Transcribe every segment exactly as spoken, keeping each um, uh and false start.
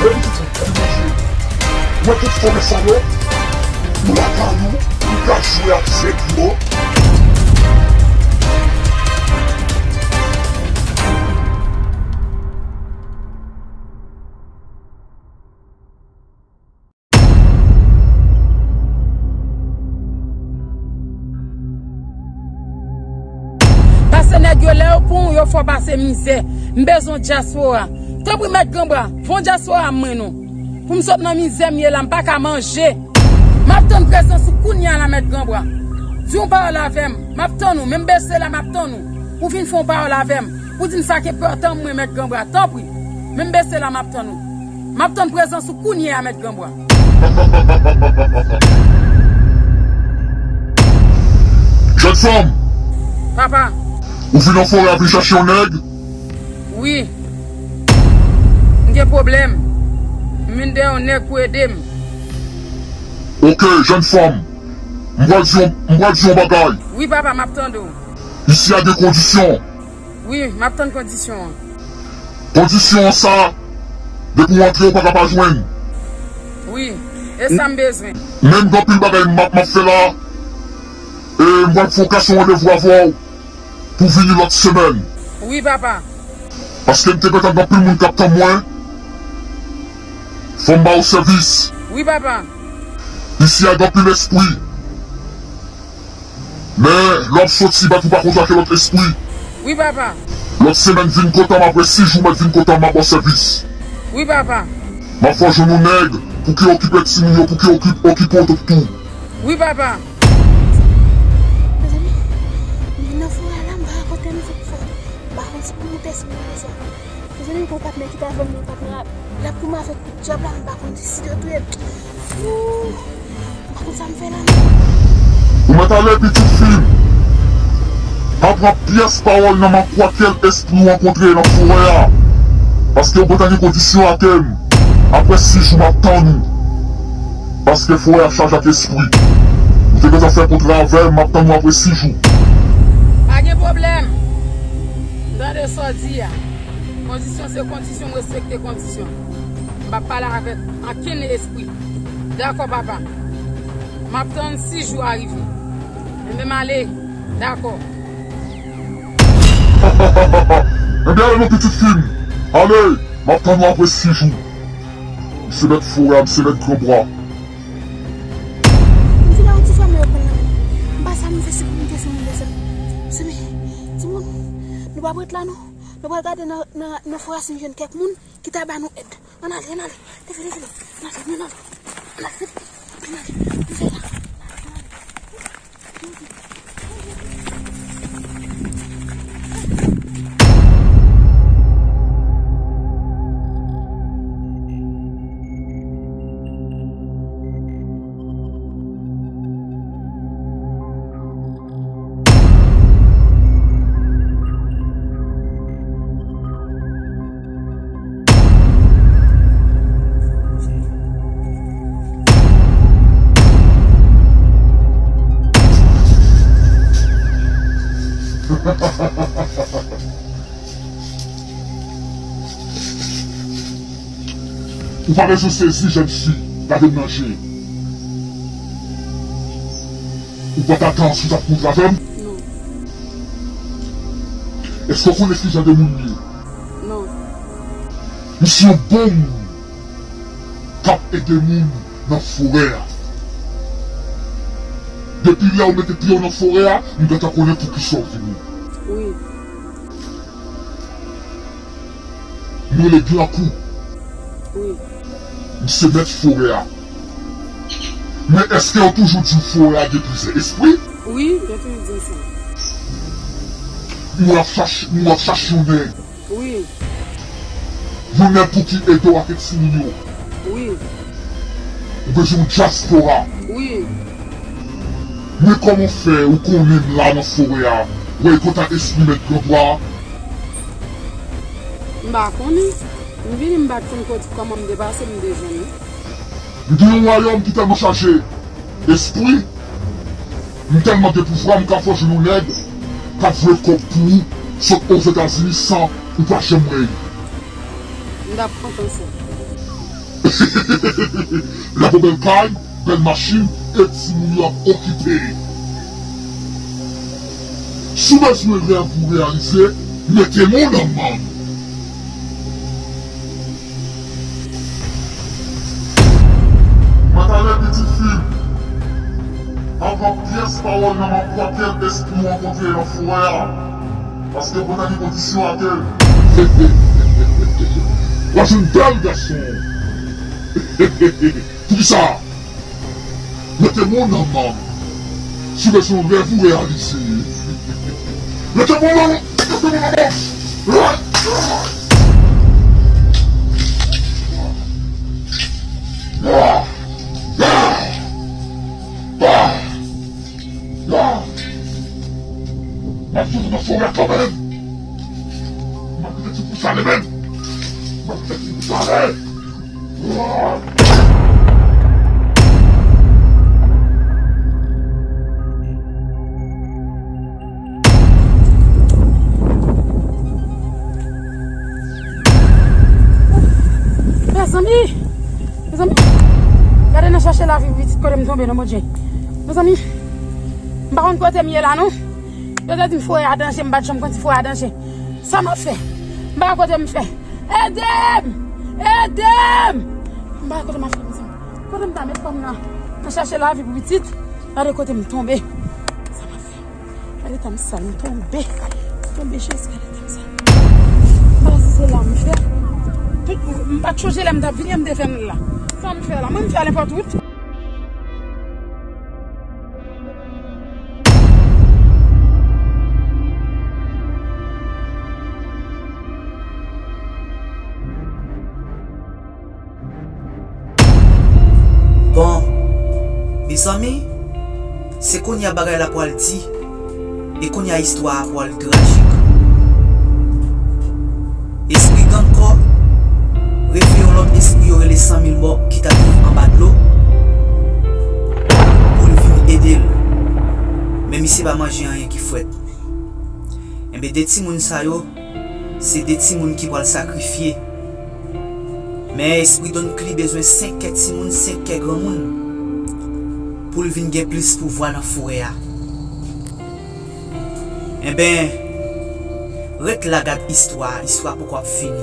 Wè tout forè sa yo, nou lakay ou, nou ka jwe ak zèb yo. Pase nèg yo lè yo pran w, yo fè w pase mizè. M bezwen dyaspora. Tanpri, mèt Granbra, fè yon dyaspora mwen non. Pou m sot nan mizè m ye la, m pa ka manje. M ap tann prezans ou kounye a la, mèt Granbra. Di yon pawòl avè m. M ap tann ou, men m bese la, m ap tann ou. Pou vin fè yon pawòl avè m. Pou di m sa k enpòtan mwen, mèt Granbra. Tanpri, men m bese la, m ap tann ou. M ap tann prezans ou kounye a, mèt Granbra. Jèn fanm! Papa! Ou vin nan forè a vin chache yon nèg? Wi. M gen pwoblèm. M vin dèyè yon nèg pou ede m. Oke, jèn fanm. M pral di yon, m pral di yon bagay. Wi, papa, m ap tande w. Isi a gen kondisyon. Wi, m ap tann kondisyon an. Kondisyon an sa, depi w antre, ou pa ka pa jwenn. Wi, e sa m bezwen. Men m gen anpil bagay m ap, m ap fè la. E m pral fè yon kase yon randevou avè w pou vini lòt semèn. Wi, papa. Paske m te gentan gen anpil moun k ap tann mwen. Fò m ba w sèvis. Wi, papa. Isi a gen anpil espri. Men, lè w ap soti, bat ou pa kontre ak lòt espri. Wi, papa. Lòt semèn, vin kote m apre sis jou, mèt vin kote m, m ap ba w sèvis. Wi, papa. M ap fè w jwenn yon nèg pou ki okipe timoun yo, pou ki okip-, okipe w tou. Wi, papa. Mezanmi, m nan forè a la, m pa wè kote m sot fè. M pa konn si pou moute, si pou desann. Mezanmi, gon patnè ki t avè m nan, patnè a, l ap goumen avèk dyab la, m pa konn si l ret. Ooh, m pa konn sa m fè la, non. Ou mèt ale, pitit fi m. Pa pran pyès pawòl nan men kwakel espri w rankontre nan forè a. Paske ou gentan gen kondisyon ak m. Apre sis jou, m ap tann ou. Paske forè a chaje ak espri. Ou te gentan fè kontra avè m, m ap tann ou apre sis jou. Pa gen pwoblèm. M tande sa w di a. Kondisyon se kondisyon, m respekte kondisyon. M p ap pale avèk ankenn espri. Dakò, papa. M ap tann sis jou a rive. Enben, m ale. Dakò. Enben, ale non, pitit fi m. Ale, m ap tann ou apre sis jou. M se mèt forè a, m se mèt Granbwa. M vin la, yon ti fanm yo pran nan men. M pa sa m fè, se pou m te fè yon leson. Mezanmi, timoun, nou p ap ret la non. Nou pral gade nan, nan, nan forè a si nou jwenn kèk moun ki ta ba nou èd. Ann ale, ann ale. Leve, leve, leve. Ann ale, ann ale. Ann ale, vite. Ann ale, ann ale. Ann ale. Ou pa bezwen sezi, jèn fi, gade m nan je. Ou pa t atann si w t ap kontre avè m? Non. Èske w konnen ki jan de moun m ye? Non. M se yon bon moun k ap ede moun nan forè a. Depi lè w mete pye w nan forè a, m gentan konnen poukisa w vini. Wi. M rele Gran Kou. Wi. M se mèt forè a. Men èske yo toujou di w forè a gen plizyè espri? Wi, yo toujou di m sa. Moun ap chache, moun ap chache yon nèg. Wi. Yon nèg pou ki ede w ak timoun yo. Wi. Ou bezwen yon dyaspora. Wi. Men kòman w fè ou konnen m la nan forè a, wè e kontak espri mèt Granbwa a? M pa konnen. M vini, m pa t konn kote, kòman m te pase, m te jwenn ou. M gen yon wayòm ki tèlman chaje espri, m tèlman gen pouvwa, m ka fè w jwenn yon nèg k ap voye kòb pou ou sot Ozetazini san ou pa janm wè l. M t ap kontan sa. Lago bèl kay, bèl machin, e timoun yo ap okipe. Si w bezwen rèv ou reyalize, mete men w nan manm. Matalè pitit fi m, pa pran pyès pawòl nan men kwakèl espri w rankontre nan forè a, paske pou nan ki kondisyon ak el. W a jwenn bèl gason. Poukisa? Mete men w nan manm. Si w bezwen rèv ou reyalize, mete men w nan, mete men w nan manm. M ap sot nan forè kanmenm. M ap kite ti pousale menm. M ap kite ti pousale. Mezanmi, mezanmi, gade nan chache lavi pitit kote m tonbe non Bondye. Mezanmi, m pa konn kote m ye la non. Yo te di m forè a danje, m pa t janm konn si forè a danje. Sa m ap fè? M pa kote m fè. Ede m! Ede m! M pa kote m ap fè mezanmi. Kote m ta met kò m nan? Nan chache lavi pou pitit. Gade kote m tonbe. Sa m ap fè? Gade tan m sal, m tonbe. Tonbe Jezi, gade tan m sal. M pa si se la m fè. Tout, m pa t chonje lè m t ap vini, m te fè m la. Sa m fè la? Mwen m fè nenpòt wout. Bon, mezanmi, se kounye a bagay la pwal di, e kounye a istwa a pwal trajik. Espri grann kò refè yon lòt espri yo rele san mil mò ki t ap viv anba dlo pou l vin ede l. Men misye pa manje anyen ki frèt. Enben, de timoun sa yo, se de timoun ki pral sakrifye. Men espri Don Kli bezwen senk kè timoun, senk kè granmoun pou l vin gen plis pouvwa nan forè a. Enben, ret la gad istwa a, istwa a poko ap fini.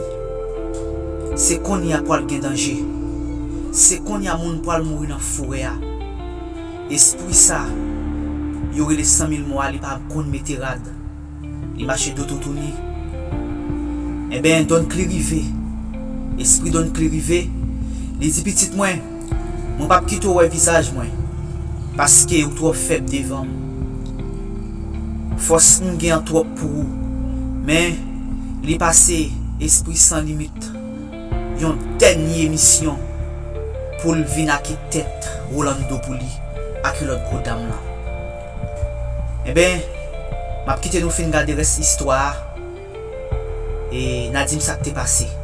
Se kounye a pral gen danje. Se kounye a moun pral mouri nan forè a. Espri sa yo rele san mil mò a, li pa konn mete rad. Li mache do toutouni. Enben, Don Kli rive. Espri Don Kli rive. Li di, pitit mwen, mwen p ap kite w wè vizaj mwen, paske ou twò fèb devan m. Fòs m gen an twòp pou ou. Men, li pase espri san limit yon dènye misyon pou l vin ak tèt Rolando pou li ak lòt gwo dam lan. Enben, m ap kite nou fin gade rès istwa a, e n a di m sa k te pase.